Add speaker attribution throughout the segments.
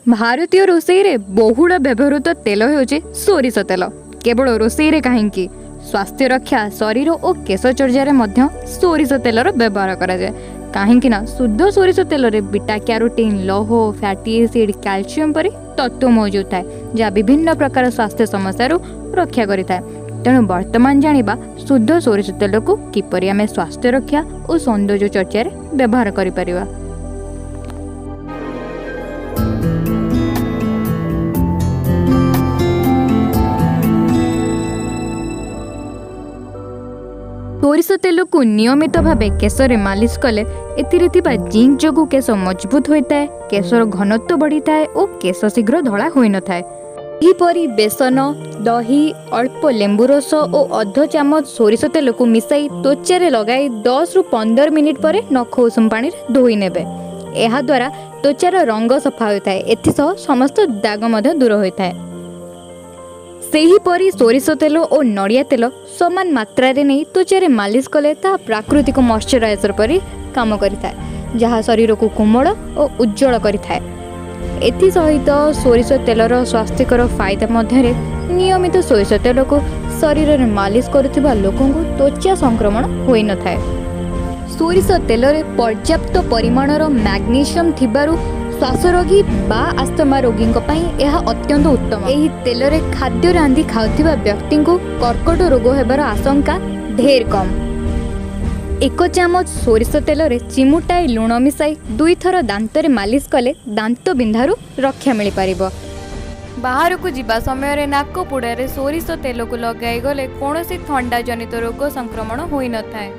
Speaker 1: ଭାରତୀୟ ରୋଷେଇରେ ବହୁଳ ବ୍ୟବହୃତ ତେଲ ହେଉଛି ସୋରିଷ ତେଲ। କେବଳ ରୋଷେଇରେ କାହିଁକି, ସ୍ୱାସ୍ଥ୍ୟ ରକ୍ଷା, ଶରୀର ଓ କେଶ ଚର୍ଚ୍ଚାରେ ମଧ୍ୟ ସୋରିଷ ତେଲର ବ୍ୟବହାର କରାଯାଏ। କାହିଁକି ନା ଶୁଦ୍ଧ ସୋରିଷ ତେଲରେ ବିଟା କ୍ୟାରୋଟିନ୍, ଲୌହ, ଫ୍ୟାଟି ଏସିଡ୍, କ୍ୟାଲସିୟମ୍ ପରି ତତ୍ତ୍ୱ ମହଜୁଦ ଥାଏ, ଯାହା ବିଭିନ୍ନ ପ୍ରକାର ସ୍ୱାସ୍ଥ୍ୟ ସମସ୍ୟାରୁ ରକ୍ଷା କରିଥାଏ। ତେଣୁ ବର୍ତ୍ତମାନ ଜାଣିବା ଶୁଦ୍ଧ ସୋରିଷ ତେଲକୁ କିପରି ଆମେ ସ୍ୱାସ୍ଥ୍ୟ ରକ୍ଷା ଓ ସୌନ୍ଦର୍ଯ୍ୟ ଚର୍ଚ୍ଚାରେ ବ୍ୟବହାର କରିପାରିବା। ସୋରିଷ ତେଲକୁ ନିୟମିତ ଭାବେ କେଶରେ ମାଲିସ କଲେ ଏଥିରେ ଥିବା ଜିଙ୍କ ଯୋଗୁଁ କେଶ ମଜବୁତ ହୋଇଥାଏ, କେଶର ଘନତ୍ୱ ବଢ଼ିଥାଏ ଓ କେଶ ଶୀଘ୍ର ଧଳା ହୋଇନଥାଏ। ଏହିପରି ବେସନ, ଦହି, ଅଳ୍ପ ଲେମ୍ବୁ ରସ ଓ ଅଧ ଚାମଚ ସୋରିଷ ତେଲକୁ ମିଶାଇ ତ୍ୱଚାରେ ଲଗାଇ 10ରୁ 15 ମିନିଟ୍ ପରେ ନଖ ଉଷୁମ ପାଣିରେ ଧୋଇ ନେବେ। ଏହାଦ୍ୱାରା ତ୍ୱଚାର ରଙ୍ଗ ସଫା ହୋଇଥାଏ, ଏଥିସହ ସମସ୍ତ ଦାଗ ମଧ୍ୟ ଦୂର ହୋଇଥାଏ। ସେହିପରି ସୋରିଷ ତେଲ ଓ ନଡ଼ିଆ ତେଲ ସମାନ ମାତ୍ରାରେ ନେଇ ତ୍ୱଚାରେ ମାଲିସ କଲେ ତାହା ପ୍ରାକୃତିକ ମଶ୍ଚରାଇଜର ପରି କାମ କରିଥାଏ, ଯାହା ଶରୀରକୁ କୋମଳ ଓ ଉଜ୍ଜଳ କରିଥାଏ। ଏଥିସହିତ ସୋରିଷ ତେଲର ସ୍ୱାସ୍ଥ୍ୟକର ଫାଇଦା ମଧ୍ୟରେ ନିୟମିତ ସୋରିଷ ତେଲକୁ ଶରୀରରେ ମାଲିସ କରୁଥିବା ଲୋକଙ୍କୁ ତ୍ୱଚା ସଂକ୍ରମଣ ହୋଇନଥାଏ। ସୋରିଷ ତେଲରେ ପର୍ଯ୍ୟାପ୍ତ ପରିମାଣର ମ୍ୟାଗ୍ନେସିୟମ୍ ଥିବାରୁ ଶ୍ୱାସରୋଗୀ ବା ଆସ୍ତମା ରୋଗୀଙ୍କ ପାଇଁ ଏହା ଅତ୍ୟନ୍ତ ଉତ୍ତମ। ଏହି ତେଲରେ ଖାଦ୍ୟ ରାନ୍ଧି ଖାଉଥିବା ବ୍ୟକ୍ତିଙ୍କୁ କର୍କଟ ରୋଗ ହେବାର ଆଶଙ୍କା ଢେର କମ୍। 1 ଚାମଚ ସୋରିଷ ତେଲରେ ଚିମୁଟାଏ ଲୁଣ ମିଶାଇ 2ଥର ଦାନ୍ତରେ ମାଲିସ କଲେ ଦାନ୍ତ ବିନ୍ଧାରୁ ରକ୍ଷା ମିଳିପାରିବ।
Speaker 2: ବାହାରକୁ ଯିବା ସମୟରେ ନାକ ପୁଡ଼ାରେ ସୋରିଷ ତେଲକୁ ଲଗାଇ ଗଲେ କୌଣସି ଥଣ୍ଡା ଜନିତ ରୋଗ ସଂକ୍ରମଣ ହୋଇନଥାଏ।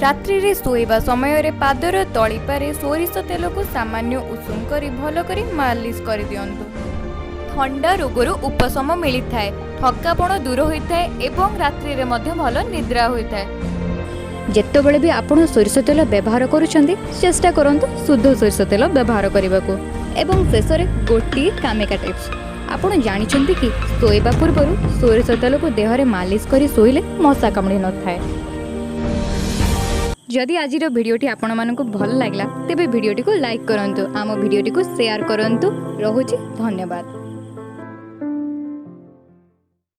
Speaker 2: ରାତ୍ରିରେ ଶୋଇବା ସମୟରେ ପାଦର ତଳିପାରେ ସୋରିଷ ତେଲକୁ ସାମାନ୍ୟ ଉଷୁମ କରି ଭଲ କରି ମାଲିସ କରିଦିଅନ୍ତୁ। ଥଣ୍ଡା ରୋଗରୁ ଉପଶମ ମିଳିଥାଏ, ଥକାପଣ ଦୂର ହୋଇଥାଏ ଏବଂ ରାତ୍ରିରେ ମଧ୍ୟ ଭଲ ନିଦ୍ରା ହୋଇଥାଏ।
Speaker 1: ଯେତେବେଳେ ବି ଆପଣ ସୋରିଷ ତେଲ ବ୍ୟବହାର କରୁଛନ୍ତି, ଚେଷ୍ଟା କରନ୍ତୁ ଶୁଦ୍ଧ ସୋରିଷ ତେଲ ବ୍ୟବହାର କରିବାକୁ। ଏବଂ ଶେଷରେ ଗୋଟିଏ କାମିକା ଟିପ୍ସ, ଆପଣ ଜାଣିଛନ୍ତି କି ଶୋଇବା ପୂର୍ବରୁ ସୋରିଷ ତେଲକୁ ଦେହରେ ମାଲିସ କରି ଶୋଇଲେ ମଶା କାମୁଡ଼ି ନଥାଏ। ଯଦି ଆଜିର ଭିଡ଼ିଓଟି ଆପଣମାନଙ୍କୁ ଭଲ ଲାଗିଲା, ତେବେ ଭିଡ଼ିଓଟିକୁ ଲାଇକ୍ କରନ୍ତୁ, ଆମ ଭିଡ଼ିଓଟିକୁ ସେୟାର କରନ୍ତୁ। ରହୁଛି, ଧନ୍ୟବାଦ।